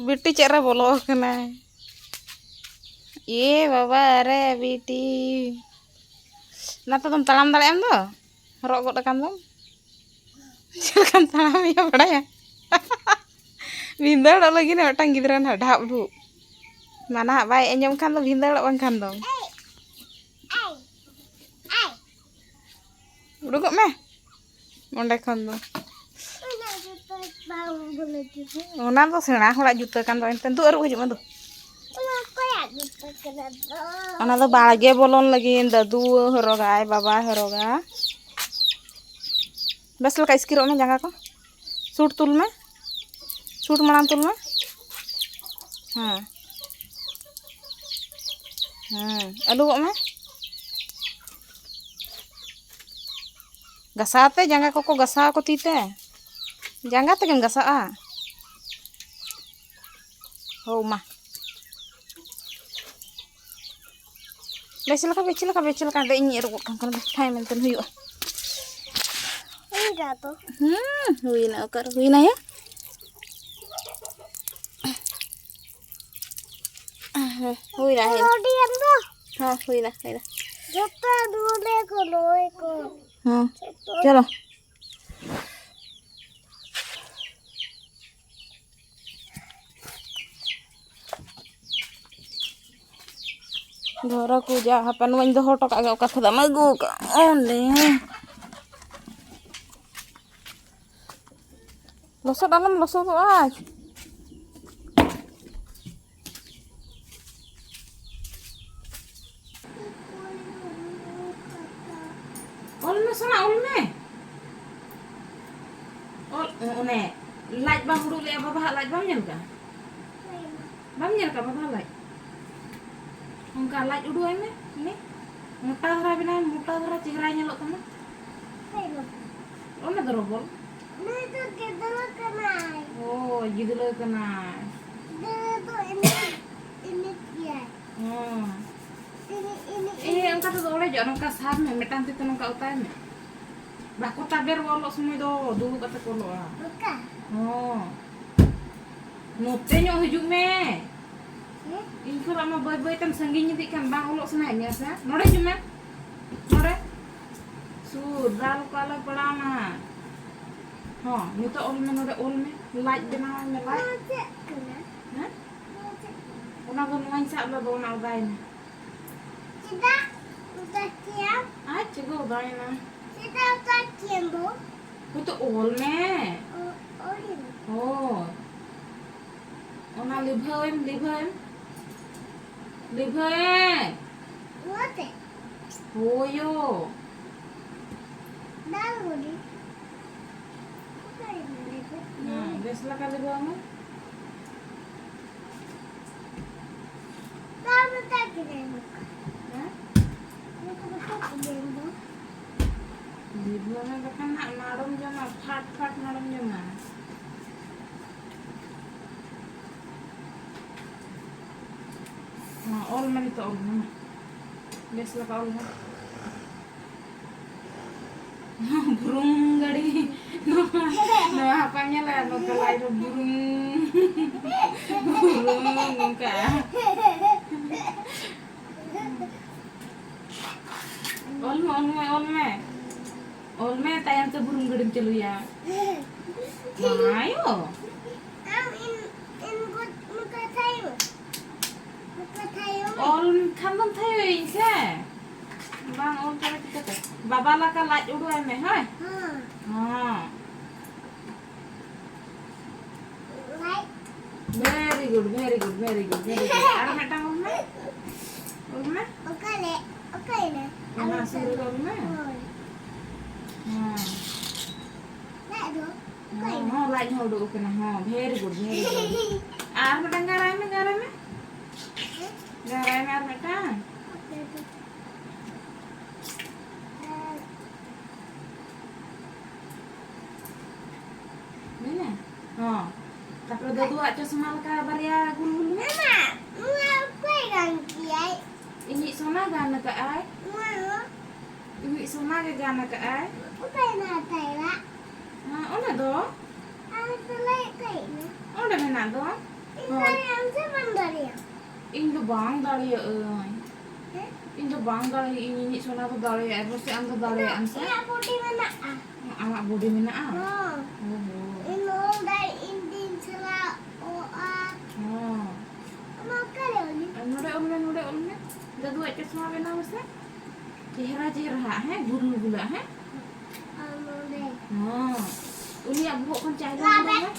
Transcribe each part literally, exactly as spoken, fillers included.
ᱵᱤᱴᱤ ᱪᱮᱫ ᱨᱮ ᱵᱚᱞᱚ ᱟᱠᱟᱱᱟᱭ? ᱮ ᱵᱟᱵᱟ ᱨᱮ ᱵᱤᱴᱤ, ᱚᱱᱟ ᱛᱮᱫᱚᱢ ᱛᱟᱲᱟᱢ ᱫᱟᱲᱮᱭᱟᱜ ᱟᱢ ᱫᱚ, ᱦᱚᱨᱚᱜ ᱜᱚᱫ ᱟᱠᱟᱱ ᱫᱚᱢ᱾ ᱪᱮᱫ ᱞᱮᱠᱟᱢ ᱛᱟᱲᱟᱢᱮᱭᱟ ᱵᱟᱲᱟᱭᱟ? ᱵᱷᱤᱸᱫᱟᱹᱲᱚᱜ ᱞᱟᱹᱜᱤᱫ ᱢᱤᱫᱴᱟᱝ ᱜᱤᱫᱽᱨᱟᱹ ᱱᱟᱦᱟᱜ ᱰᱷᱟᱵ ᱰᱷᱩᱵ᱾ ᱢᱟᱱᱟ ᱦᱟᱜ ᱵᱟᱭ ᱟᱸᱡᱚᱢ ᱠᱷᱟᱱ ᱫᱚ ᱵᱷᱤᱸᱫᱟᱹᱲᱚᱜ ᱵᱟᱝᱠᱷᱟᱱ ᱫᱚ᱾ ᱩᱰᱩᱠᱚᱜ ᱢᱮ ᱚᱸᱰᱮ ᱠᱷᱚᱱ ᱫᱚ᱾ ᱚᱱᱟ ᱫᱚ ᱥᱮᱬᱟ ᱦᱚᱲᱟᱜ ᱡᱩᱛᱟᱹ ᱠᱟᱱ ᱫᱚ, ᱮᱱᱛᱮ ᱫᱩ ᱟᱹᱨᱩᱵ ᱦᱤᱡᱩᱜ ᱢᱮ ᱫᱩ᱾ ᱚᱱᱟ ᱚᱠᱚᱭᱟᱜ ᱡᱩᱛᱟᱹ ᱠᱟᱱᱟ ᱫᱚ? ᱚᱱᱟ ᱫᱚ ᱵᱟᱲᱜᱮ ᱵᱚᱞᱚᱱ ᱞᱟᱹᱜᱤᱫ ᱫᱟᱫᱩ ᱦᱚᱨᱚᱜᱟᱭ, ᱵᱟᱵᱟᱭ ᱦᱚᱨᱚᱜᱟ᱾ ᱵᱮᱥ ᱞᱮᱠᱟ ᱤᱥᱠᱤᱨᱚᱜ ᱢᱮ ᱡᱟᱸᱜᱟ ᱠᱚ᱾ ᱥᱩᱴ ᱛᱩᱞ ᱢᱮ, ᱥᱩᱴ ᱢᱟᱲᱟᱝ ᱛᱩᱞ ᱢᱮ᱾ ᱦᱮᱸ, ᱦᱮᱸ, ᱟᱹᱞᱩᱜᱚᱜ ᱢᱮ᱾ ᱜᱷᱟᱥᱟᱣ ᱛᱮ, ᱡᱟᱸᱜᱟ ᱠᱚᱠᱚ ᱜᱷᱟᱥᱟᱣ ᱟᱠᱚ ᱛᱤ ᱛᱮ᱾ ᱡᱟᱸᱜᱟ ᱛᱮᱜᱮᱢ ᱜᱷᱟᱥᱟᱜᱼᱟ᱾ ᱦᱳ ᱢᱟ᱾ ᱵᱮᱥ ᱞᱮᱠᱟ, ᱵᱮᱥ ᱞᱮᱠᱟ, ᱵᱮᱥ ᱞᱮᱠᱟ᱾ ᱫᱮ, ᱤᱧ ᱟᱹᱨᱩᱵ ᱜᱚᱫ ᱠᱟᱢ ᱠᱟᱱᱟ, ᱴᱷᱟᱭ ᱢᱮᱱᱛᱮ ᱦᱩᱭᱩᱜᱼᱟ᱾ ᱦᱩᱭ ᱱᱟ ᱛᱚ᱾ ᱦᱩᱸ, ᱦᱩᱭᱱᱟ, ᱚᱠᱟᱨᱮ ᱦᱩᱭᱱᱟ ᱭᱟ? ᱦᱩᱸ, ᱦᱩᱭᱱᱟ, ᱦᱩᱭᱱᱟ᱾ ᱱᱚᱰᱤᱭᱟᱢ ᱫᱚ? ᱦᱮᱸ, ᱦᱩᱭᱱᱟ, ᱦᱩᱭᱱᱟ᱾ ᱡᱚᱛᱚ ᱱᱚᱰᱮ ᱠᱚ, ᱱᱚᱜᱼᱚᱭ ᱠᱚ᱾ ᱦᱮᱸ, ᱡᱚᱛᱚ᱾ ᱪᱚᱞᱚ᱾ ᱫᱷᱚᱨᱚ ᱠᱚ ᱡᱟ ᱦᱟᱯᱮ ᱱᱚᱣᱟᱧ ᱫᱚᱦᱚ ᱦᱚᱴᱚ ᱠᱟᱜ ᱜᱮ, ᱚᱠᱟ ᱠᱷᱚᱱᱟᱜ ᱮᱢ ᱟᱹᱜᱩ ᱠᱟᱜᱼᱟ? ᱚᱸᱰᱮ᱾ ᱞᱚᱥᱚᱫ ᱟᱞᱚᱢ ᱞᱚᱥᱚᱫᱚᱜᱼᱟ᱾ ᱚᱞ ᱢᱮ ᱥᱚᱱᱟ, ᱚᱞ ᱢᱮ᱾ ᱚᱞ, ᱚᱱᱮ ᱞᱟᱡ ᱵᱟᱢ ᱩᱰᱩᱠ ᱞᱮᱜᱼᱟ, ᱵᱟᱵᱟᱣᱟᱜ ᱞᱟᱡ ᱵᱟᱢ ᱧᱮᱞ ᱠᱟᱜᱼᱟ? ᱵᱟᱢ ᱧᱮᱞ ᱠᱟᱜᱼᱟ ᱵᱟᱵᱟᱣᱟᱜ ᱞᱟᱡ? ᱚᱱᱠᱟ ᱞᱟᱡ ᱩᱰᱩᱠ ᱟᱭ ᱢᱮ, ᱩᱱᱤ ᱢᱚᱴᱟ ᱫᱷᱟᱨᱟ ᱵᱮᱱᱟᱣ, ᱢᱚᱴᱟ ᱫᱷᱟᱨᱟ ᱪᱮᱦᱨᱟᱭ ᱧᱮᱞᱚᱜ ᱛᱟᱢᱟ᱾ ᱚᱱᱟ ᱫᱚ ᱨᱚᱵᱚᱞ᱾ ᱱᱩᱭ ᱫᱚ ᱜᱤᱫᱽᱨᱟᱹ ᱠᱟᱱᱟᱭ᱾ ᱳ, ᱜᱤᱫᱽᱨᱟᱹ ᱠᱟᱱᱟᱭ᱾ ᱜᱤᱫᱽᱨᱟᱹ ᱫᱚ ᱮᱱᱮᱡ, ᱮᱱᱮᱡ ᱜᱮᱭᱟᱭ᱾ ᱦᱚᱸ᱾ ᱮᱱᱮᱡ, ᱮᱱᱮᱡ, ᱮ, ᱮᱱᱮᱡ᱾ ᱚᱱᱠᱟ ᱛᱮᱫᱚ ᱚᱲᱮᱡᱚᱜᱼᱟ, ᱱᱚᱝᱠᱟ ᱥᱟᱵ ᱢᱮ, ᱢᱤᱫᱴᱟᱝ ᱛᱤ ᱛᱮ ᱱᱚᱝᱠᱟ ᱚᱛᱟᱭ ᱢᱮ᱾ ᱵᱟᱠᱚ ᱛᱟᱵᱮᱨ ᱚᱞᱚᱜ ᱥᱚᱢᱚᱭ ᱫᱚ ᱫᱩᱲᱩᱵ ᱠᱟᱛᱮ ᱠᱚ ᱚᱞᱚᱜᱼᱟ᱾ ᱱᱚᱝᱠᱟ? ᱦᱚᱸ᱾ ᱱᱚᱛᱮ ᱧᱚᱜ ᱦᱤᱡᱩᱜ ᱢᱮ᱾ ᱤᱧ ᱠᱷᱚᱱ ᱟᱢ ᱢᱟ ᱵᱟᱹᱭ ᱵᱟᱹᱭ ᱛᱮᱢ ᱥᱟᱺᱜᱤᱧ ᱤᱫᱤᱜ ᱠᱟᱱ, ᱵᱟᱝ ᱚᱞᱚᱜ ᱥᱟᱱᱟᱭᱮᱫ ᱢᱮᱭᱟ ᱥᱮ? ᱱᱚᱰᱮ ᱦᱤᱡᱩᱜ ᱢᱮ, ᱱᱚᱰᱮ᱾ ᱥᱩᱨ ᱫᱟᱞ ᱠᱚ ᱟᱞᱚ ᱯᱟᱲᱟᱣ ᱢᱟ᱾ ᱦᱚᱸ, ᱱᱤᱛᱚᱜ ᱚᱞ ᱢᱮ, ᱱᱚᱰᱮ ᱚᱞ ᱢᱮ, ᱞᱟᱡ ᱵᱮᱱᱟᱣ ᱢᱮ, ᱞᱟᱡ᱾ ᱱᱚᱣᱟ ᱪᱮᱫ ᱠᱟᱱᱟ? ᱦᱮᱸ? ᱱᱚᱣᱟ ᱪᱮᱫ ᱠᱟᱱᱟ? ᱚᱱᱟ ᱫᱚ ᱱᱚᱣᱟᱧ ᱥᱟᱵ ᱞᱮᱫᱟ, ᱚᱱᱟ ᱚᱫᱟᱭᱮᱱᱟ᱾ ᱪᱮᱫᱟᱜ ᱚᱫᱟ ᱠᱮᱭᱟᱢ? ᱟᱡ ᱪᱮᱫ ᱚᱫᱟᱭᱮᱱᱟ? ᱪᱮᱫᱟᱜ ᱚᱫᱟ ᱠᱮᱭᱟᱢ ᱫᱚ? ᱦᱳᱭ ᱛᱚ, ᱚᱞ ᱢᱮ᱾ ᱚ, ᱚᱞ ᱢᱮ᱾ ᱦᱳᱭ᱾ ᱚᱱᱟ ᱞᱤᱵᱷᱟᱹᱣᱮᱢ, ᱞᱤᱵᱷᱟᱹᱣᱮᱢ᱾ ᱞᱤᱵᱷᱟᱹᱣᱮᱢ᱾ ᱱᱚᱣᱟᱛᱮ? ᱦᱳᱭᱳ᱾ ᱫᱟᱞ ᱜᱩᱰᱤ᱾ ᱚᱠᱟᱨᱮ ᱢᱮᱱᱟᱜᱼᱟ? ᱦᱮᱸ, ᱵᱮᱥ ᱞᱮᱠᱟ ᱞᱤᱵᱷᱟᱹᱣ ᱢᱮ᱾ ᱫᱟᱞ ᱢᱮᱛᱟ ᱠᱤᱱᱟᱹᱧ ᱱᱚᱝᱠᱟ᱾ ᱦᱮᱸ? ᱱᱚᱝᱠᱟ ᱠᱟᱛᱮ ᱤᱭᱟᱹᱭ ᱢᱮ᱾ ᱞᱤᱵᱷᱟᱹᱣ ᱢᱮ, ᱵᱟᱠᱷᱟᱱ ᱦᱟᱸᱜ ᱢᱟᱲᱚᱢ ᱡᱚᱢᱟ, ᱯᱷᱟᱴ ᱯᱷᱟᱴ ᱢᱟᱲᱚᱢ ᱡᱚᱢᱟ᱾ ᱦᱚᱸ, ᱚᱞ ᱢᱮ ᱱᱤᱛᱚᱜ, ᱚᱞ ᱢᱮ, ᱢᱟ᱾ ᱵᱮᱥ ᱞᱮᱠᱟ ᱚᱞ ᱢᱮ᱾ ᱵᱩᱨᱩᱢ ᱜᱟᱹᱰᱤ᱾ ᱱᱚᱣᱟ, ᱱᱚᱣᱟ ᱦᱟᱯᱟᱢ ᱧᱮᱞᱟ, ᱱᱚᱝᱠᱟ ᱞᱟᱡ ᱨᱮ ᱵᱩᱨᱩᱢ, ᱵᱩᱨᱩᱢ ᱱᱚᱝᱠᱟ᱾ ᱚᱞ ᱢᱮ, ᱚᱞ ᱢᱮ, ᱚᱞ ᱢᱮ᱾ ᱚᱞ ᱢᱮ, ᱛᱟᱭᱚᱢ ᱛᱮ ᱵᱩᱨᱩᱢ ᱜᱟᱹᱰᱤᱢ ᱪᱟᱹᱞᱩᱭᱟ᱾ ᱢᱟᱭᱳ᱾ ᱟᱢ ᱤᱧ, ᱤᱧ ᱜᱚ-, ᱱᱚᱝᱠᱟ ᱛᱷᱟᱭᱚ ᱢᱮ᱾ ᱱᱚᱝᱠᱟ ᱛᱷᱟᱭᱚ ᱢᱮ᱾ ᱚᱞ ᱠᱷᱟᱱ ᱫᱚᱢ ᱛᱷᱟᱭᱚᱭᱤᱧ ᱥᱮ? ᱵᱟᱝ ᱚᱞ ᱠᱟᱱᱟ ᱪᱤᱠᱟᱹᱛᱮ? ᱵᱟᱵᱟ ᱞᱟᱠᱟ ᱞᱟᱡ ᱩᱰᱩᱠ ᱟᱭ ᱢᱮ, ᱦᱳᱭ? ᱦᱮᱸ᱾ ᱦᱮᱸ᱾ Very good, very good, very good, very good. ᱟᱨ ᱢᱤᱫᱴᱟᱝ ᱚᱞ ᱢᱮ᱾ ᱚᱞ ᱢᱮ᱾ ᱚᱠᱟᱨᱮ? ᱚᱠᱟᱨᱮ? ᱚᱱᱟ ᱥᱩᱨ ᱨᱮ ᱚᱞ ᱢᱮ᱾ ᱦᱳᱭ᱾ ᱦᱮᱸ᱾ ᱞᱟᱡ ᱫᱚ? ᱦᱮᱸ, ᱦᱮᱸ, ᱞᱟᱡ ᱦᱚᱸ ᱩᱰᱩᱠ ᱟᱠᱟᱱᱟ᱾ ᱦᱮᱸ, very good, very good. ᱟᱨ ᱢᱤᱫᱴᱟᱝ ᱜᱟᱨᱟᱭ ᱢᱮ, ᱜᱟᱨᱟᱭ ᱢᱮ᱾ ᱜᱟᱨᱟᱭ ᱢᱮ ᱟᱨ ᱢᱤᱫᱴᱟᱝ᱾ ᱦᱩᱭᱱᱟ? ᱦᱚᱸ᱾ ᱛᱟᱯᱚᱨᱮ ᱫᱟᱫᱩᱣᱟᱜ ᱪᱚᱥᱢᱟ ᱞᱮᱠᱟ ᱵᱟᱨᱭᱟ ᱜᱩᱞ ᱜᱩᱞ ᱢᱮ᱾ ᱢᱟᱢᱟ, ᱱᱚᱣᱟ ᱚᱠᱚᱭ ᱨᱚᱝ ᱠᱮᱭᱟᱭ? ᱤᱧᱤᱡ ᱥᱳᱱᱟ ᱜᱟᱱ ᱟᱠᱟᱫᱼᱟᱭ᱾ ᱱᱚᱣᱟ ᱦᱚᱸ? ᱤᱧᱤᱡ ᱥᱳᱱᱟ ᱜᱮ ᱜᱟᱱ ᱟᱠᱟᱫᱼᱟᱭ᱾ ᱚᱠᱚᱭ ᱱᱚᱣᱟ ᱛᱟᱭᱨᱟ? ᱦᱮᱸ, ᱚᱱᱟ ᱫᱚ? ᱟᱨ ᱚᱸᱰᱮ ᱢᱮᱱᱟᱜ ᱫᱚ᱾ ᱤᱧ ᱫᱚ ᱵᱟᱝ ᱫᱟᱲᱮᱭᱟᱜ ᱟᱹᱧ᱾ ᱤᱧ ᱫᱚ ᱵᱟᱝ ᱫᱟᱲᱮᱭᱟᱜ ᱟᱹᱧ᱾ ᱯᱟᱥᱮ ᱟᱢ ᱫᱚ ᱫᱟᱲᱮᱭᱟᱜ ᱟᱢ ᱥᱮ? ᱟᱢᱟᱜ ᱵᱚᱰᱤ ᱢᱮᱱᱟᱜᱼᱟ? ᱦᱚᱸ᱾ ᱚ ᱦᱚᱸ᱾ ᱤᱧ ᱫᱚ ᱫᱟᱲᱮ, ᱤᱧ ᱫᱤᱱ ᱪᱟᱞᱟᱜ ᱚᱜᱼᱟ᱾ ᱦᱚᱸ᱾ ᱟᱢᱟᱜ ᱚᱠᱟᱨᱮ ᱚᱞ? ᱱᱚᱰᱮ ᱚᱞ ᱢᱮ, ᱱᱚᱰᱮ ᱚᱞ ᱢᱮ᱾ ᱫᱟᱫᱩᱣᱟᱜ ᱪᱚᱥᱢᱟ ᱵᱮᱱᱟᱣ ᱢᱮᱥᱮ᱾ ᱪᱮᱦᱨᱟ ᱪᱮᱦᱨᱟ ᱦᱟᱸᱜ, ᱦᱮᱸ, ᱜᱩᱞ ᱜᱩᱞᱟᱜ, ᱦᱮᱸ? ᱟᱨ ᱱᱚᱰᱮ᱾ ᱦᱚᱸ᱾ ᱩᱱᱤᱭᱟᱜ ᱵᱚᱦᱚᱜ ᱠᱷᱚᱱ ᱪᱟᱭᱞᱮ ᱱᱚᱰᱮ ᱢᱮ᱾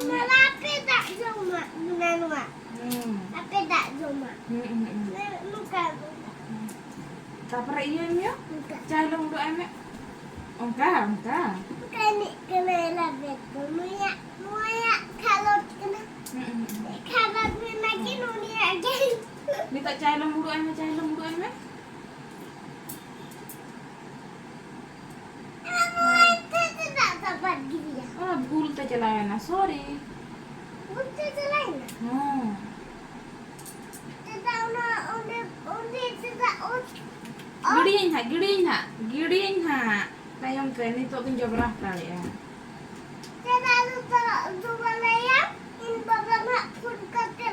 ᱱᱚᱣᱟ ᱟᱯᱮ ᱫᱟᱜ ᱡᱚᱢᱟ, ᱱᱚᱣᱟ, ᱱᱚᱣᱟ᱾ ᱦᱩᱸ᱾ ᱟᱯᱮ ᱫᱟᱜ ᱡᱚᱢᱟ᱾ ᱦᱩᱸ, ᱦᱩᱸ, ᱦᱩᱸ᱾ ᱱᱚ-, ᱱᱚᱝᱠᱟ ᱫᱚ᱾ ᱦᱩᱸ᱾ ᱛᱟᱯᱚᱨᱮ ᱤᱭᱟᱹᱭ ᱢᱮ᱾ ᱚᱱᱠᱟ᱾ ᱪᱟᱭᱞᱚᱢ ᱩᱰᱩᱠ ᱟᱭ ᱢᱮ᱾ ᱚᱱᱠᱟ, ᱚᱱᱠᱟ᱾ ᱚᱱᱠᱟ ᱮᱱᱮᱡ ᱠᱟᱱᱟᱭ ᱞᱟᱵᱮᱫ ᱫᱚ᱾ ᱱᱩᱭᱟᱜ, ᱱᱩᱭᱟᱜ ᱠᱷᱮᱞᱳᱰ ᱠᱟᱱᱟ᱾ ᱦᱩᱸ, ᱦᱩᱸ, ᱦᱩᱸ᱾ ᱠᱷᱮᱞᱳᱰ ᱢᱮᱱᱟᱜ ᱠᱤ ᱦᱩᱸ᱾ ᱱᱩᱭᱟᱜ ᱜᱮ᱾ ᱱᱤᱛᱚᱜ ᱪᱟᱭᱞᱚᱢ ᱩᱰᱩᱠ ᱟᱭ ᱢᱮ, ᱪᱟᱭᱞᱚᱢ ᱩᱰᱩᱠ ᱟᱭ ᱢᱮ᱾ ᱟᱨ ᱱᱚᱣᱟ ᱛᱮ ᱪᱮᱫᱟᱜ ᱪᱟᱯᱟᱫ ᱜᱤᱰᱤᱭᱟ? ᱚᱱᱟ ᱵᱷᱩᱞ ᱛᱮ ᱪᱟᱞᱟᱣᱮᱱᱟ, sorry᱾ ᱵᱷᱩᱞ ᱛᱮ ᱪᱟᱞᱟᱣᱮᱱᱟ? ᱦᱮᱸ᱾ ᱪᱮᱫᱟᱜ ᱚᱱᱟ ᱚᱸᱰᱮ, ᱚᱸᱰᱮ ᱪᱮᱫᱟᱜ ᱚᱛ, ᱚᱛ? ᱜᱤᱰᱤᱭᱟᱹᱧ ᱦᱟᱸᱜ, ᱜᱤᱰᱤᱭᱟᱹᱧ ᱦᱟᱸᱜ, ᱜᱤᱰᱤᱭᱟᱹᱧ ᱦᱟᱸᱜ᱾ ᱛᱟᱭᱚᱢ ᱛᱮ, ᱱᱤᱛᱚᱜ ᱫᱚᱧ ᱡᱚᱵᱽᱨᱟ ᱦᱟᱛᱟᱲᱮᱜᱼᱟ᱾ ᱪᱮᱫᱟᱜ ᱫᱚ ᱪᱟᱞᱟᱜ ᱫᱚ ᱵᱟᱞᱮᱭᱟ? ᱤᱧ ᱵᱟᱵᱟ ᱱᱟᱜ ᱯᱷᱳᱱ ᱠᱟᱛᱮ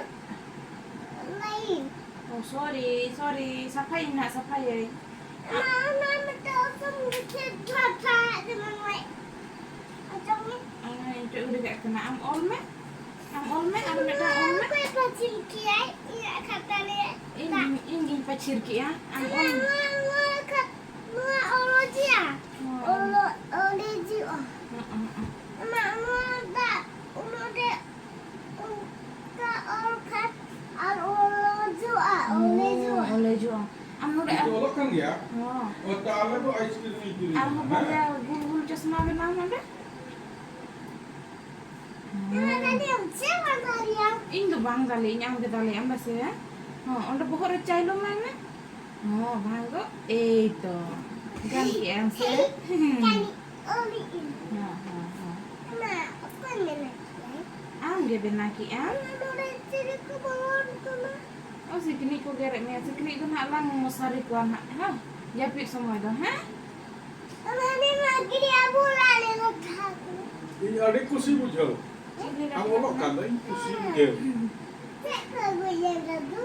ᱞᱟᱹᱭᱤᱧ᱾ ᱚ, sorry, sorry, ᱥᱟᱯᱷᱟᱭᱟᱹᱧ ᱱᱟᱜ, ᱥᱟᱯᱷᱟᱭᱟᱹᱧ᱾ ᱚᱱᱟ, ᱚᱱᱟ ᱢᱤᱫᱴᱟᱝ ᱚᱥᱚᱢ ᱜᱮ ᱪᱮᱫ ᱡᱷᱟᱲ ᱡᱷᱟᱲ ᱡᱮᱢᱚᱱ ᱱᱚᱜᱼᱚᱭ᱾ ᱚᱪᱚᱜ ᱢᱮ᱾ ᱚᱱᱟᱧ ᱚᱪᱚᱜ ᱜᱤᱰᱤ ᱠᱟᱜ ᱠᱟᱱᱟ᱾ ᱟᱢ ᱚᱞ ᱢᱮ, ᱟᱢ ᱚᱞ ᱢᱮ, ᱟᱨ ᱢᱤᱫᱴᱟᱝ ᱚᱞ ᱢᱮ᱾ ᱚᱠᱚᱭ ᱯᱟᱹᱪᱤᱨ ᱠᱮᱜᱼᱟᱭ ᱤᱧᱟᱹᱜ ᱠᱷᱟᱛᱟ ᱨᱮ? ᱤᱧ, ᱫᱟᱜ᱾ ᱤᱧ ᱜᱤᱧ ᱯᱟᱹᱪᱤᱨ ᱠᱮᱜᱼᱟ, ᱟᱢ ᱚᱞ ᱢᱮ᱾ ᱱᱚᱣᱟ, ᱱᱚᱣᱟ ᱠᱷᱟ-, ᱱᱚᱣᱟ ᱚᱞᱚᱜ ᱜᱮᱭᱟ? ᱦᱚᱸ᱾ ᱚᱞᱚᱜ, ᱚᱞᱮᱡᱚᱜᱼᱟ᱾ ᱦᱚᱸ, ᱦᱚᱸ, ᱦᱚᱸ᱾ ᱟᱢᱟᱜ ᱱᱚᱣᱟ ᱫᱟᱜ ᱩᱱᱟᱹᱜ ᱰᱷᱮᱨ ᱚᱱᱠᱟ ᱚᱞ ᱠᱷᱟᱱ ᱟᱨ ᱚᱞᱚᱡᱚᱜᱼᱟ, ᱦᱚᱸ, ᱚᱞᱮᱡᱚᱜᱼᱟ᱾ ᱚᱞᱮᱡᱚᱜᱼᱟ᱾ ᱟᱢ ᱱᱚᱰᱮ ᱤᱧ ᱟᱨ-, ᱚᱞᱚᱜ ᱠᱟᱱ ᱜᱮᱭᱟ᱾ ᱦᱚᱸ᱾ ᱚ, ᱛᱟᱦᱞᱮ ᱫᱚ ᱟᱭᱤᱥᱠᱨᱤᱢ ᱤᱧ ᱠᱤᱨᱤᱧᱟ, ᱟᱨᱦᱚᱸ ᱦᱮᱸ? ᱵᱟᱨᱭᱟ ᱜᱩᱞ ᱜᱩᱞ ᱪᱚᱥᱢᱟ ᱵᱮᱱᱟᱣ ᱱᱚᱰᱮ᱾ ᱱᱚᱣᱟ ᱫᱚ ᱟᱹᱰᱤ ᱟᱢ ᱪᱮᱫ ᱵᱟᱝ ᱫᱟᱲᱮᱭᱟᱜᱼᱟ? ᱤᱧ ᱫᱚ ᱵᱟᱝ ᱫᱟᱞᱮ, ᱤᱧ ᱟᱢ ᱜᱮ ᱫᱟᱞᱮ, ᱟᱢ ᱵᱟᱥᱮ, ᱦᱮᱸ? ᱦᱚᱸ, ᱚᱸᱰᱮ ᱵᱚᱦᱚᱜ ᱨᱮ ᱪᱟᱭᱞᱚᱢ ᱢᱮ ᱢᱮ᱾ ᱦᱚᱸ, ᱵᱷᱟᱝᱜᱚ, ᱮᱭ ᱛᱚ᱾ ᱜᱟᱱ ᱠᱮᱜᱼᱟᱢ ᱥᱮ? ᱠᱟᱹᱴᱤᱡ ᱚᱞᱤᱡ ᱤᱧ᱾ ᱦᱚᱸ, ᱦᱚᱸ, ᱦᱚᱸ᱾ ᱢᱟ, ᱚᱠᱚᱭ ᱢᱮᱱᱟ ᱠᱮᱜᱼᱟᱭ? ᱟᱢ ᱜᱮ ᱵᱮᱱᱟᱣ ᱠᱮᱜᱼᱟᱢ᱾ ᱱᱚᱰᱮ ᱪᱤᱞᱤ ᱠᱚ ᱵᱚᱞᱚᱱ ᱠᱟᱱᱟ? ᱚ, ᱥᱤᱠᱲᱤᱡ ᱠᱚ ᱜᱮᱨᱮᱫ ᱢᱮᱭᱟ᱾ ᱥᱤᱠᱲᱤᱡ ᱫᱚ ᱱᱟᱦᱟᱜ ᱞᱟᱝ ᱢᱚᱥᱟᱨᱤ ᱠᱚᱣᱟ ᱱᱟᱦᱟᱜ, ᱦᱮᱸ? ᱡᱟᱹᱯᱤᱫ ᱥᱚᱢᱚᱭ ᱫᱚ, ᱦᱮᱸ? ᱚᱱᱟ ᱱᱤᱢᱟ ᱜᱤᱰᱤ ᱟᱵᱚ ᱚᱲᱟᱜ ᱨᱮ ᱞᱟᱴᱷᱟ ᱠᱚ᱾ ᱤᱧ ᱟᱹᱰᱤ ᱠᱩᱥᱤ ᱵᱩᱡᱷᱟᱹᱣ᱾ ᱟᱢ ᱚᱞᱚᱜ ᱠᱟᱱ ᱫᱚ ᱤᱧ ᱠᱩᱥᱤ ᱵᱩᱡᱷᱟᱹᱣ᱾ ᱪᱮᱫ ᱠᱚ ᱟᱹᱜᱩᱭᱟ ᱫᱟᱫᱩ?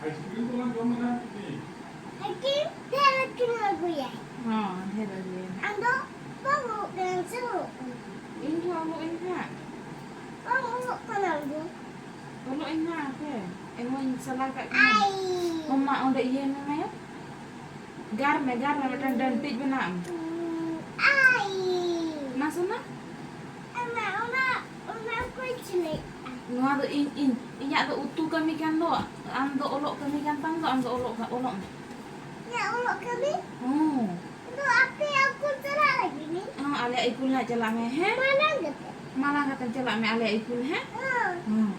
ᱟᱭᱤᱥᱠᱨᱤᱢ ᱠᱚᱞᱟᱝ ᱡᱚᱢ ᱞᱮᱠᱷᱟᱱ ᱪᱮᱫ? ᱟᱭᱤᱥᱠᱨᱤᱢ ᱰᱷᱮᱨ ᱠᱤᱱ ᱟᱹᱜᱩᱭᱟ᱾ ᱦᱚᱸ, ᱰᱷᱮᱨ ᱟᱹᱜᱩᱭᱟ ᱱᱟᱜ᱾ ᱟᱢ ᱫᱚ ᱵᱟᱢ ᱚᱞᱚᱜ ᱠᱟᱱᱟ ᱥᱮ ᱚᱞᱚᱜ ᱠᱟᱱᱟ? ᱤᱧ ᱦᱚᱸ ᱚᱞᱚᱜ ᱟᱹᱧ ᱦᱟᱸᱜ᱾ ᱵᱟᱢ ᱚᱞᱚᱜ ᱠᱟᱱᱟ ᱟᱢ ᱫᱚ? ᱚᱞᱚᱜ ᱟᱹᱧ ᱦᱟᱸᱜ, ᱦᱟᱯᱮ᱾ ᱮᱢᱚᱜ ᱤᱧ ᱥᱟᱞᱟ ᱠᱟᱜ ᱠᱤᱱᱟ᱾ ᱟᱭ᱾ ᱢᱟᱢᱟ, ᱚᱸᱰᱮ ᱤᱭᱟᱹᱭ ᱢᱮ ᱢᱟᱭᱟ᱾ ᱜᱟᱨ ᱢᱮ, ᱜᱟᱨ ᱢᱮ, ᱢᱤᱫᱴᱟᱝ ᱰᱟᱹᱱᱴᱤᱡ ᱵᱮᱱᱟᱣ ᱢᱮ᱾ ᱟᱭ᱾ ᱢᱟ ᱥᱳᱱᱟ᱾ ᱟᱢᱟ, ᱚᱱᱟ, ᱚᱱᱟ ᱚᱠᱚᱭ ᱪᱷᱤᱞᱟᱹᱭᱮᱫᱼᱟ? ᱱᱚᱣᱟ ᱫᱚ ᱤᱧ, ᱤᱧ, ᱤᱧᱟᱜ ᱫᱚ ᱩᱛᱩ ᱠᱟᱹᱢᱤ ᱠᱟᱱ ᱫᱚ, ᱟᱢ ᱫᱚ ᱚᱞᱚᱜ ᱠᱟᱹᱢᱤ ᱠᱟᱱ ᱛᱟᱢ ᱫᱚ, ᱟᱢ ᱫᱚ ᱚᱞᱚᱜ, ᱚᱞᱚᱜ ᱢᱮ᱾ ᱤᱧᱟᱜ ᱚᱞᱚᱜ ᱠᱟᱹᱢᱤ? ᱦᱚᱸ᱾ ᱤᱧ ᱫᱚ ᱟᱯᱮ ᱤᱥᱠᱩᱞ ᱪᱟᱞᱟᱜ ᱞᱟᱹᱜᱤᱫ ᱤᱧ᱾ ᱦᱚᱸ, ᱟᱞᱮᱭᱟᱜ ᱤᱥᱠᱩᱞ ᱦᱟᱸᱜ ᱪᱟᱞᱟᱜ ᱢᱮ, ᱦᱮᱸ? ᱢᱟᱲᱟᱝ ᱠᱟᱛᱮ᱾ ᱢᱟᱲᱟᱝ ᱠᱟᱛᱮᱢ ᱪᱟᱞᱟᱜ ᱢᱮ ᱟᱞᱮᱭᱟᱜ ᱤᱥᱠᱩᱞ, ᱦᱮᱸ? ᱦᱚᱸ᱾ ᱦᱚᱸ᱾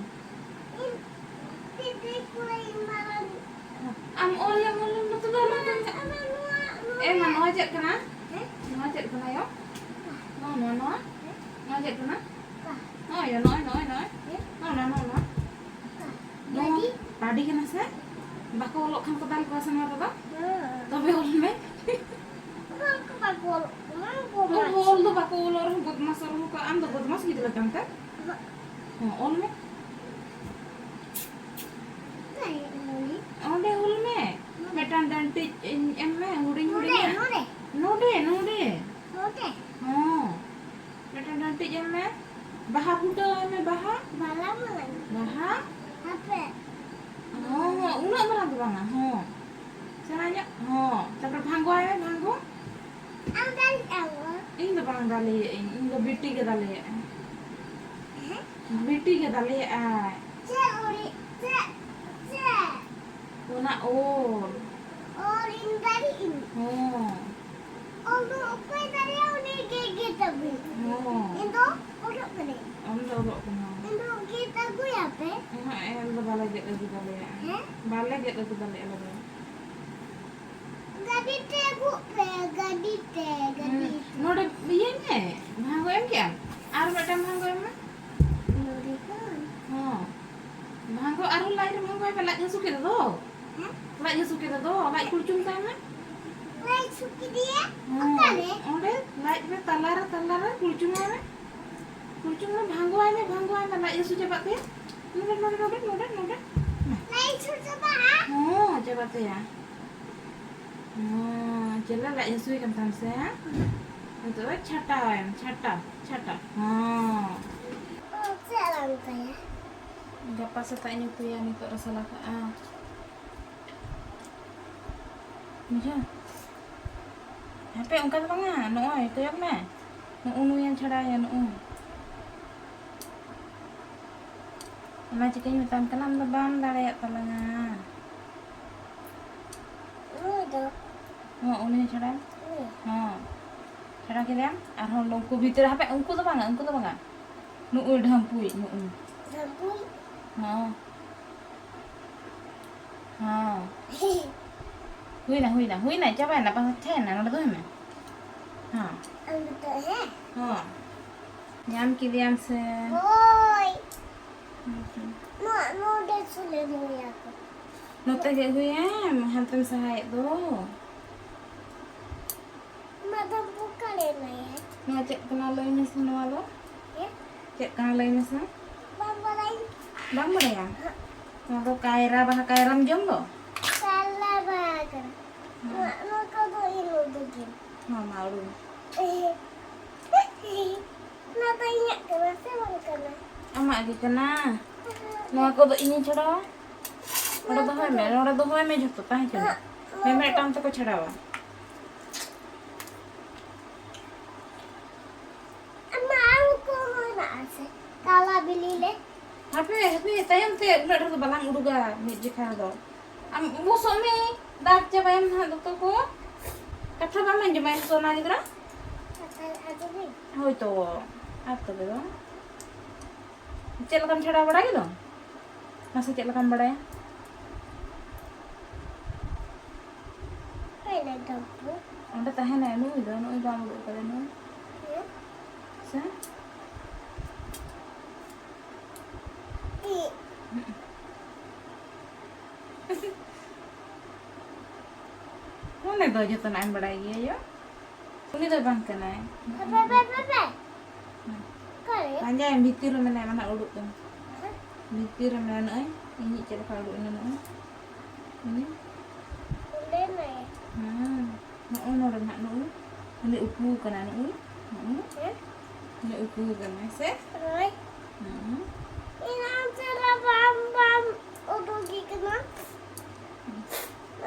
ᱤᱧ ᱛᱤᱛᱨᱤ ᱠᱚ ᱤᱧ ᱢᱟᱲᱟᱝ᱾ ᱟᱢ ᱚᱞ ᱞᱮᱢ, ᱚᱞ ᱞᱮᱢ, ᱱᱚᱛᱮ ᱫᱚ ᱟᱞᱚᱢ ᱛᱚᱞ ᱠᱟᱜᱼᱟ᱾ ᱟᱢᱟᱜ ᱱᱚᱣᱟ, ᱱᱚᱣᱟ ᱮ ᱢᱟ, ᱨᱮ᱾ ᱱᱚᱣᱟ ᱪᱮᱫ ᱠᱟᱱᱟ? ᱦᱮᱸ? ᱱᱚᱣᱟ ᱪᱮᱫ ᱠᱟᱱᱟ ᱭᱳ? ᱱᱚᱣᱟ, ᱱᱚᱣᱟ, ᱱᱚᱣᱟ᱾ ᱦᱮᱸ? ᱱᱚᱣᱟ ᱪᱮᱫ ᱠᱟᱱᱟ? ᱠᱟ᱾ ᱱᱚᱜᱼᱚᱭ ᱭᱳ, ᱱᱚᱜᱼᱚᱭ, ᱱᱚᱜᱼᱚᱭ, ᱱᱚᱜᱼᱚᱭ᱾ ᱦᱮᱸ? ᱱᱚᱜᱼᱚ ᱱᱚᱣᱟ, ᱱᱚᱜᱼᱚ ᱱᱚᱣᱟ᱾ ᱠᱟ᱾ ᱱᱚᱣᱟ ᱜᱟᱹᱰᱤ? ᱜᱟᱹᱰᱤ ᱠᱟᱱᱟ ᱥᱮ? ᱵᱟᱠᱚ ᱚᱞᱚᱜ ᱠᱷᱟᱱ ᱠᱚ ᱫᱟᱞ ᱠᱚᱣᱟ ᱥᱮ ᱱᱚᱣᱟ ᱨᱮᱫᱚ? ᱦᱮᱸ᱾ ᱛᱚᱵᱮ ᱚᱞ ᱢᱮ᱾ ᱚᱱᱟ ᱠᱚ ᱵᱟᱠᱚ ᱚᱞᱚᱜ ᱠᱟᱱᱟ, ᱵᱚᱫᱢᱟᱥ᱾ ᱚᱞ ᱫᱚ ᱵᱟᱠᱚ ᱚᱞᱚᱜ ᱨᱮᱦᱚᱸ ᱵᱚᱫᱢᱟᱥ ᱨᱮᱦᱚᱸ ᱠᱚ, ᱟᱢ ᱫᱚ ᱵᱚᱫᱢᱟᱥ ᱜᱤᱫᱽᱨᱟᱹ ᱠᱟᱱ ᱛᱮ? ᱦᱮᱸ᱾ ᱦᱚᱸ, ᱚᱞ ᱢᱮ᱾ ᱚᱸᱰᱮ ᱚᱞ ᱢᱮ᱾ ᱱᱚᱰᱮ᱾ ᱢᱤᱫᱴᱟᱝ ᱰᱟᱹᱱᱴᱤᱡ ᱤᱧ ᱮᱢ ᱢᱮ, ᱦᱩᱰᱤᱧ ᱱᱚᱰᱮ, ᱦᱩᱰᱤᱧᱟᱜ᱾ ᱱᱚᱰᱮ᱾ ᱱᱚᱰᱮ, ᱱᱚᱰᱮ᱾ ᱱᱚᱰᱮ? ᱦᱚᱸ᱾ ᱢᱤᱫᱴᱟᱝ ᱰᱟᱹᱱᱴᱤᱡ ᱮᱢ ᱢᱮ᱾ ᱵᱟᱦᱟ ᱯᱷᱩᱴᱟᱹᱣ ᱟᱭ ᱢᱮ, ᱵᱟᱦᱟ᱾ ᱵᱟᱞᱟ ᱢᱟᱞᱟ᱾ ᱵᱟᱦᱟ᱾ ᱦᱟᱯᱮ᱾ ᱦᱚᱸ, ᱦᱚᱸ, ᱩᱱᱟᱹᱜ ᱢᱟᱨᱟᱝ ᱫᱚ ᱵᱟᱝᱟ, ᱦᱚᱸ᱾ ᱥᱮᱬᱟ ᱧᱚᱜ, ᱦᱚᱸ᱾ ᱛᱟᱨᱯᱚᱨᱮ ᱵᱷᱟᱝᱜᱚ ᱟᱭ ᱢᱮ, ᱵᱷᱟᱝᱜᱚ᱾ ᱟᱢ ᱫᱟᱞᱮᱜ ᱟᱢ? ᱤᱧ ᱫᱚ ᱵᱟᱝ ᱫᱟᱞᱮᱭᱟᱜ ᱟᱹᱧ, ᱤᱧ ᱫᱚ ᱵᱤᱴᱤ ᱜᱮ ᱫᱟᱞᱮᱭᱟᱜ ᱟᱭ᱾ ᱦᱮᱸ? ᱵᱤᱴᱤ ᱜᱮ ᱫᱟᱞᱮᱭᱟᱜ ᱟᱭ᱾ ᱪᱮᱫ ᱩᱱᱤ, ᱪᱮᱫ, ᱪᱮᱫ? ᱚᱱᱟ ᱚᱞ᱾ ᱚᱞ ᱤᱧ ᱫᱟᱲᱮᱭᱟᱜ ᱟᱹᱧ? ᱦᱚᱸ᱾ ᱚᱞ ᱫᱚ ᱚᱠᱚᱭ ᱫᱟᱲᱮᱭᱟᱜᱼᱟ, ᱩᱱᱤ ᱜᱮ ᱜᱮᱫ ᱟᱹᱜᱩᱭ᱾ ᱦᱚᱸ᱾ ᱤᱧ ᱫᱚ ᱚᱞᱚᱜ ᱠᱟᱹᱱᱟᱹᱧ᱾ ᱟᱢ ᱫᱚ ᱚᱞᱚᱜ ᱠᱟᱱᱟᱢ᱾ ᱤᱧ ᱫᱚ ᱜᱮᱫ ᱟᱹᱜᱩᱭᱟᱯᱮ᱾ ᱦᱮᱸ, ᱟᱞᱮ ᱫᱚ ᱵᱟᱞᱮ ᱜᱮᱫ ᱟᱹᱜᱩ ᱫᱟᱲᱮᱭᱟᱜᱼᱟ᱾ ᱦᱮᱸ? ᱵᱟᱞᱮ ᱜᱮᱫ ᱟᱹᱜᱩ ᱫᱟᱲᱮᱭᱟᱜᱼᱟ ᱟᱞᱮ ᱫᱚ᱾ ᱜᱟᱹᱰᱤ ᱛᱮ ᱟᱹᱜᱩᱜ ᱯᱮ, ᱜᱟᱹᱰᱤ ᱛᱮ, ᱜᱟᱹᱰᱤ ᱦᱩᱸ᱾ ᱛᱮ᱾ ᱱᱚᱰᱮ ᱤᱭᱟᱹᱭ ᱢᱮ, ᱵᱷᱟᱝᱜᱚ ᱮᱢ ᱠᱮᱜ ᱟᱢ? ᱟᱨ ᱢᱤᱫᱴᱟᱝ ᱵᱷᱟᱝᱜᱚ ᱮᱢ ᱢᱮ᱾ ᱱᱚᱰᱮ ᱠᱷᱚᱱ? ᱦᱚᱸ᱾ ᱵᱷᱟᱝᱜᱚ ᱟᱨᱦᱚᱸ ᱞᱟᱡ ᱨᱮ ᱵᱷᱟᱝᱜᱚᱭ ᱢᱮ, ᱞᱟᱡ ᱦᱟᱹᱥᱩ ᱠᱮᱫᱮ ᱫᱚ᱾ ᱦᱮᱸ? ᱞᱟᱡ ᱦᱟᱹᱥᱩ ᱠᱮᱫᱮ ᱫᱚ, ᱞᱟᱡ ᱠᱩᱲᱪᱩᱝ ᱛᱟᱭ ᱢᱮ᱾ ᱞᱟᱡ ᱦᱟᱹᱥᱩ ᱠᱮᱫᱮᱭᱟ? ᱦᱮᱸ, ᱚᱠᱟᱨᱮ? ᱚᱸᱰᱮ ᱞᱟᱡ ᱨᱮ, ᱛᱟᱞᱟ ᱨᱮ, ᱛᱟᱞᱟ ᱨᱮ ᱠᱩᱲᱪᱩᱝ ᱟᱭ ᱢᱮ᱾ ᱠᱩᱲᱪᱩᱝ ᱢᱮ, ᱵᱷᱟᱝᱜᱚ ᱟᱭ ᱢᱮ, ᱵᱷᱟᱝᱜᱚ ᱟᱭ ᱢᱮ, ᱞᱟᱡ ᱦᱟᱹᱥᱩ ᱪᱟᱵᱟᱜ ᱛᱟᱭᱟ᱾ ᱱᱚᱰᱮ, ᱱᱚᱰᱮ, ᱱᱚᱰᱮ, ᱱᱚᱰᱮ, ᱱᱚᱰᱮ᱾ ᱞᱟᱡ ᱦᱟᱹᱥᱩ ᱪᱟᱵᱟᱜᱼᱟ? ᱦᱚᱸ, ᱪᱟᱵᱟᱜ ᱛᱟᱭᱟ᱾ ᱦᱚᱸ, ᱪᱮᱞᱮ ᱞᱟᱡ ᱦᱟᱹᱥᱩᱭᱮ ᱠᱟᱱ ᱛᱟᱢ ᱥᱮ, ᱦᱮᱸ? ᱱᱤᱛᱚᱜ ᱫᱚ ᱪᱷᱟᱴᱟᱣ ᱟᱭ ᱢᱮ, ᱪᱷᱟᱴᱟᱣ, ᱪᱷᱟᱴᱟᱣ᱾ ᱦᱚᱸ᱾ ᱚ, ᱪᱮᱫ ᱨᱟᱱ ᱠᱟᱭᱟ? ᱜᱟᱯᱟ ᱥᱮᱛᱟᱜ ᱤᱧ ᱩᱛᱩᱭᱟ, ᱱᱤᱛᱚᱜ ᱨᱮ ᱥᱟᱞᱟ ᱠᱟᱜᱼᱟ᱾ ᱵᱩᱡᱷᱟᱹᱣ? ᱦᱟᱯᱮ, ᱚᱱᱠᱟ ᱫᱚ ᱵᱟᱝᱟ, ᱱᱚᱜᱼᱚᱭ ᱠᱚᱭᱚᱜ ᱢᱮ, ᱱᱩᱜᱼᱩ ᱱᱩᱭᱮᱢ ᱪᱷᱟᱲᱟᱣᱮᱭᱟ, ᱱᱩᱜᱼᱩ᱾ ᱚᱱᱟ ᱪᱤᱠᱟᱹᱧ ᱢᱮᱛᱟᱢ ᱠᱟᱱᱟ, ᱟᱢ ᱫᱚ ᱵᱟᱢ ᱫᱟᱲᱮᱭᱟᱜ ᱛᱟᱞᱟᱝᱟ᱾ ᱱᱩᱭ ᱫᱚ? ᱦᱚᱸ, ᱩᱱᱤ ᱦᱚᱸ ᱪᱷᱟᱲᱟᱣ᱾ ᱱᱩᱭ? ᱦᱚᱸ, ᱪᱷᱟᱲᱟᱣ ᱠᱮᱫᱮᱭᱟᱢ᱾ ᱟᱨᱦᱚᱸ ᱱᱩᱠᱩ ᱵᱷᱤᱛᱨᱤ ᱨᱮ, ᱦᱟᱯᱮ, ᱩᱱᱠᱩ ᱫᱚ ᱵᱟᱝᱟ, ᱩᱱᱠᱩ ᱫᱚ ᱵᱟᱝᱟ, ᱱᱩᱜᱼᱩᱭ ᱰᱷᱟᱢᱯᱩᱭᱤᱡ, ᱱᱩᱜᱼᱩᱭ᱾ ᱰᱷᱟᱢᱯᱩᱭᱤᱡ? ᱦᱚᱸ᱾ ᱦᱚᱸ᱾ ᱦᱩᱭᱱᱟ, ᱦᱩᱭᱱᱟ, ᱦᱩᱭᱱᱟ, ᱪᱟᱵᱟᱭᱮᱱᱟ, ᱵᱟᱝ ᱛᱟᱦᱮᱸᱭᱮᱱᱟ, ᱱᱚᱰᱮ ᱫᱚᱦᱚᱭ ᱢᱮ᱾ ᱦᱚᱸ᱾ ᱟᱢ ᱫᱚ ᱦᱮᱸ? ᱦᱚᱸ᱾ ᱧᱟᱢ ᱠᱮᱫᱮᱭᱟᱢ ᱥᱮ? ᱦᱳᱭ᱾ ᱦᱩᱸ, ᱦᱩᱸ᱾ ᱱᱚᱣᱟ, ᱱᱚᱰᱮ ᱥᱩᱞᱮ ᱱᱩᱭᱟ ᱠᱚ᱾ ᱱᱚᱛᱮ ᱜᱮ ᱟᱹᱜᱩᱭᱮᱢ, ᱦᱟᱱᱛᱮᱢ ᱥᱟᱦᱟᱭᱮᱫ ᱫᱚ᱾ ᱢᱟᱫᱟᱢ ᱚᱠᱟᱨᱮ ᱢᱮᱱᱟᱭᱟ? ᱱᱚᱣᱟ ᱪᱮᱫ ᱠᱟᱱᱟ ᱞᱟᱹᱭ ᱢᱮᱥᱮ, ᱱᱚᱣᱟ ᱫᱚ? ᱦᱮᱸ? ᱪᱮᱫ ᱠᱟᱱᱟ ᱞᱟᱹᱭ ᱢᱮᱥᱮ? ᱵᱟᱝ ᱵᱟᱲᱟᱭ᱾ ᱵᱟᱢ ᱵᱟᱲᱟᱭᱟ? ᱦᱮᱸ᱾ ᱱᱚᱣᱟ ᱫᱚ ᱠᱟᱭᱨᱟ ᱵᱟᱦᱟ, ᱠᱟᱭᱨᱟᱢ ᱡᱚᱢ ᱫᱚ? ᱠᱟᱭᱨᱟ ᱵᱟᱦᱟ ᱠᱟᱱᱟ᱾ ᱦᱮᱸ᱾ ᱱᱚᱣᱟ, ᱱᱚᱣᱟ ᱠᱚᱫᱚ ᱤᱧ ᱩᱰᱩᱠᱤᱧ᱾ ᱦᱚᱸ, ᱢᱟ ᱩᱰᱩᱠ ᱢᱮ᱾ ᱱᱚᱣᱟ ᱫᱚ ᱤᱧᱟᱹᱜ ᱠᱟᱱᱟ ᱥᱮ ᱵᱟᱝ ᱠᱟᱱᱟ? ᱟᱢᱟᱜ ᱜᱮ ᱠᱟᱱᱟ᱾ ᱦᱮᱸ᱾ ᱱᱚᱣᱟ ᱠᱚᱫᱚ ᱤᱧᱤᱧ ᱪᱷᱟᱰᱟᱣᱟ᱾ ᱱᱚᱰᱮ ᱱᱚᱣᱟ ᱫᱚᱦᱚᱭ ᱢᱮ, ᱠᱚᱫᱚ ᱱᱚᱰᱮ ᱫᱚᱦᱚᱭ ᱢᱮ ᱡᱷᱚᱛᱚ, ᱛᱟᱦᱮᱸ ᱦᱚᱪᱚ ᱢᱮ᱾ ᱦᱮᱸ, ᱱᱚᱣᱟ ᱢᱤᱢᱤᱫᱴᱟᱝ ᱫᱚ ᱛᱮᱠᱚ ᱪᱷᱟᱰᱟᱣᱟ᱾ ᱟᱢᱟ, ᱟᱨ ᱠᱚ ᱢᱮᱱᱟᱜᱼᱟ ᱥᱮ? ᱠᱟᱞᱟ ᱵᱤᱞᱤ ᱞᱮ᱾ ᱦᱟᱯᱮ, ᱦᱟᱯᱮ, ᱛᱟᱭᱚᱢ ᱛᱮ ᱩᱱᱟᱹᱜ ᱰᱷᱮᱨ ᱫᱚ ᱵᱟᱞᱟᱝ ᱩᱰᱩᱠᱟ ᱢᱤᱫ ᱡᱮᱠᱷᱟ ᱨᱮᱫᱚ᱾ ᱟᱢ ᱩᱵᱩᱥᱚᱜ ᱢᱮ, ᱫᱟᱜᱽ ᱪᱟᱵᱟᱭᱟᱢ ᱱᱟᱦᱟᱜ ᱫᱚᱛᱚ ᱠᱚ᱾ ᱠᱟᱛᱷᱟ ᱵᱟᱢ ᱟᱸᱡᱚᱢᱟ ᱥᱳᱱᱟ ᱜᱤᱫᱽᱨᱟᱹ? ᱠᱟᱛᱷᱟ ᱟᱸᱡᱚᱢᱟᱹᱧ᱾ ᱦᱳᱭ ᱛᱚ, ᱟᱨ ᱛᱚᱵᱮ ᱫᱚ᱾ ᱪᱮᱫ ᱞᱮᱠᱟᱢ ᱪᱷᱟᱲᱟᱣ ᱵᱟᱲᱟ ᱠᱮᱫᱟ? ᱢᱟᱥᱮ ᱪᱮᱫ ᱞᱮᱠᱟᱢ ᱵᱟᱲᱟᱭᱟ? ᱦᱮᱸ, ᱞᱟᱹᱭ ᱛᱟᱵᱚᱱ᱾ ᱚᱸᱰᱮ ᱛᱟᱦᱮᱱᱟᱭ ᱱᱩᱭ ᱫᱚ, ᱱᱩᱭ ᱵᱟᱢ ᱩᱰᱩᱠ ᱠᱟᱫᱮ ᱱᱩᱭ᱾ ᱦᱮᱸ? ᱥᱮ? ᱪᱮᱫ? ᱢᱚᱱᱮ ᱫᱚ ᱡᱚᱛᱚᱱᱟᱜ ᱮᱢ ᱵᱟᱲᱟᱭ ᱜᱮᱭᱟ ᱭᱳ? ᱩᱱᱤ ᱫᱚ ᱵᱟᱝ ᱠᱟᱱᱟᱭ᱾ ᱯᱮ, ᱯᱮ, ᱯᱮ, ᱯᱮ᱾ ᱚᱠᱟᱨᱮ? ᱯᱟᱸᱡᱟᱭᱮᱢ, ᱵᱷᱤᱛᱤᱨ ᱨᱮ ᱢᱮᱱᱟᱭᱟ, ᱢᱟᱱᱮ ᱩᱰᱩᱠ ᱮᱢ᱾ ᱵᱷᱤᱛᱤᱨ ᱨᱮ ᱢᱮᱱᱟᱭᱟ ᱱᱚᱜᱼᱚᱭ, ᱤᱧᱤᱡ ᱪᱮᱫ ᱞᱮᱠᱟ ᱩᱰᱩᱠ ᱮᱱᱟ ᱱᱚᱜᱼᱚᱭ᱾ ᱩᱱᱤ? ᱚᱸᱰᱮ ᱢᱮ᱾ ᱦᱮᱸ, ᱱᱚᱜᱼᱚᱭ ᱱᱚᱰᱮ ᱱᱟᱦᱟᱜ ᱱᱚᱜᱼᱚᱭ᱾ ᱩᱱᱤ ᱩᱠᱩ ᱠᱟᱱᱟ ᱱᱚᱜᱼᱚᱭ, ᱱᱚᱜᱼᱚᱭ᱾ ᱦᱮᱸ? ᱩᱱᱤ ᱩᱠᱩ ᱠᱟᱱᱟᱭ ᱥᱮ? ᱦᱳᱭ᱾ ᱦᱮᱸ᱾ ᱤᱧ ᱟᱢ ᱥᱟᱞᱟᱜ ᱵᱟᱢ, ᱵᱟᱢ ᱩᱰᱩᱠᱤ ᱠᱟᱱᱟ᱾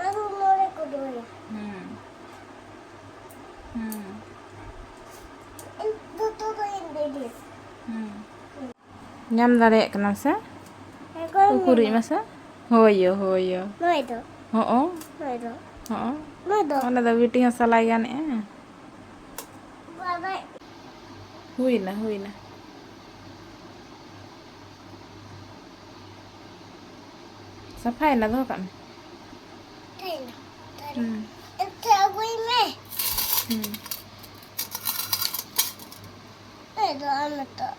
ᱟᱫᱚ ᱱᱚᱰᱮ ᱠᱚ ᱫᱚᱦᱚᱭᱟ᱾ ᱦᱮᱸ᱾ ᱦᱮᱸ᱾ ᱤᱧ ᱫᱚᱛᱚ ᱫᱚ ᱤᱧ ᱫᱮᱜᱮ᱾ ᱦᱮᱸ᱾ ᱧᱟᱢ ᱫᱟᱲᱮᱭᱟᱜ ᱠᱟᱱᱟᱢ ᱥᱮ? ᱚᱠᱚᱭ ᱩᱠᱩᱨᱤᱡ ᱢᱮᱱᱟ? ᱢᱟᱥᱮ? ᱦᱳᱭ ᱭᱳ, ᱦᱳᱭ ᱭᱳ᱾ ᱱᱩᱭ ᱫᱚ? ᱦᱚᱸᱜᱼᱚ᱾ ᱱᱩᱭ ᱫᱚ? ᱦᱚᱸᱜᱼᱚ᱾ ᱱᱩᱭ ᱫᱚ? ᱚᱱᱟ ᱫᱚ ᱵᱤᱴᱤ ᱦᱚᱸ ᱥᱟᱞᱟᱭ ᱜᱟᱱᱮᱜᱼᱟ᱾ ᱵᱟᱵᱟ᱾ ᱦᱩᱭᱱᱟ, ᱦᱩᱭᱱᱟ᱾ ᱥᱟᱯᱷᱟᱭᱮᱱᱟ, ᱫᱚᱦᱚ ᱠᱟᱜ ᱢᱮ᱾ ᱦᱩᱭᱱᱟ᱾ ᱦᱩᱸ᱾ ᱮᱱᱛᱮ ᱟᱹᱜᱩᱭ ᱢᱮ᱾ ᱦᱩᱸ᱾ ᱮ, ᱫᱚ ᱟᱢ ᱱᱤᱛᱚᱜ᱾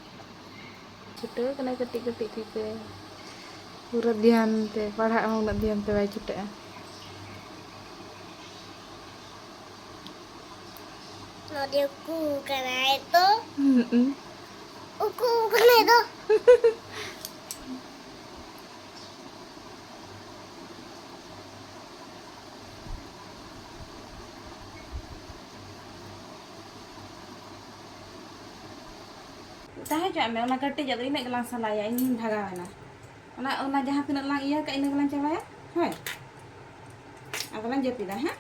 ᱪᱷᱩᱴᱟᱹᱣ ᱠᱟᱱᱟᱭ ᱠᱟᱹᱴᱤᱡ ᱠᱟᱹᱴᱤᱡ ᱛᱤᱛᱮ᱾ ᱯᱩᱨᱟᱹ ᱫᱷᱮᱭᱟᱱ ᱛᱮ, ᱯᱟᱲᱦᱟᱜ ᱦᱚᱸ ᱩᱱᱟᱹᱜ ᱫᱷᱮᱭᱟᱱ ᱛᱮ ᱵᱟᱭ ᱪᱷᱩᱴᱟᱹᱜᱼᱟ᱾ ᱱᱚᱰᱮ ᱩᱠᱩ ᱠᱟᱱᱟᱭ ᱛᱚ᱾ ᱦᱩᱸ᱾ ᱩᱠᱩ ᱠᱟᱱᱟᱭ ᱫᱚ᱾ ᱛᱟᱦᱮᱸ ᱦᱚᱪᱚᱣᱟᱜ ᱢᱮ, ᱚᱱᱟ ᱠᱟᱹᱴᱤᱡᱟᱜ ᱫᱚ ᱤᱱᱟᱹᱜ ᱜᱮᱞᱟᱝ ᱥᱟᱞᱟᱭᱟ, ᱤᱧᱤᱧ ᱵᱷᱟᱜᱟᱣ ᱮᱱᱟ᱾ ᱚᱱᱟ, ᱚᱱᱟ ᱡᱟᱦᱟᱸ ᱛᱤᱱᱟᱹᱜ ᱞᱟᱝ ᱤᱭᱟᱹ ᱠᱟᱜ, ᱤᱱᱟᱹ ᱜᱮᱞᱟᱝ ᱪᱟᱵᱟᱭᱟ, ᱦᱳᱭ? ᱟᱫᱚ ᱞᱟᱝ ᱡᱟᱹᱯᱤᱫᱟ, ᱦᱮᱸ?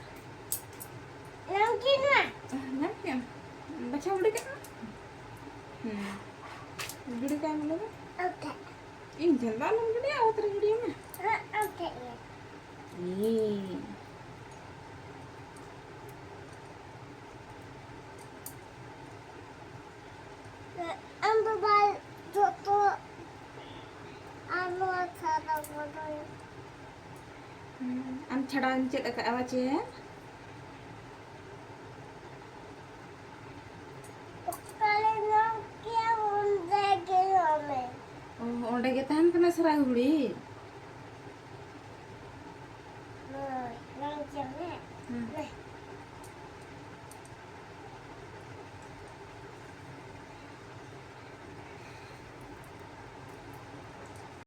ᱧᱟᱢ ᱠᱮᱫᱟ? ᱧᱟᱢ ᱠᱮᱫᱟᱢ? ᱵᱟᱪᱷᱟᱣ ᱜᱤᱰᱤ ᱠᱟᱜ ᱢᱮ᱾ ᱦᱩᱸ᱾ ᱜᱤᱰᱤ ᱠᱟᱜ ᱢᱮ ᱞᱟᱹᱭ ᱢᱮ᱾ ᱟᱢ ᱴᱷᱮᱱ᱾ ᱤᱧ ᱴᱷᱮᱱ ᱫᱚ ᱟᱞᱚᱢ ᱜᱤᱰᱤᱭᱟ, ᱚᱛ ᱨᱮ ᱜᱤᱰᱤᱭ ᱢᱮ᱾ ᱦᱮᱸ, ᱟᱢ ᱴᱷᱮᱱ ᱜᱮ᱾ ᱤᱭ᱾ ᱟᱢ ᱵᱟᱵᱟ ᱡᱚᱛᱚ ᱟᱨ ᱱᱚᱣᱟ ᱪᱷᱟᱲᱟ ᱵᱚᱫᱚᱞ᱾ ᱦᱩᱸ, ᱟᱢ ᱪᱷᱟᱲᱟᱣ ᱤᱧ ᱪᱮᱫ ᱟᱠᱟᱫᱼᱟ ᱪᱮ? ᱚᱠᱟᱨᱮ ᱧᱟᱢ ᱠᱮᱭᱟ ᱚᱸᱰᱮ ᱜᱮ ᱧᱟᱢᱮ᱾ ᱚ, ᱚᱸᱰᱮ ᱜᱮ ᱛᱟᱦᱮᱱ ᱠᱟᱱᱟ ᱥᱟᱨᱟ ᱜᱷᱩᱲᱤ?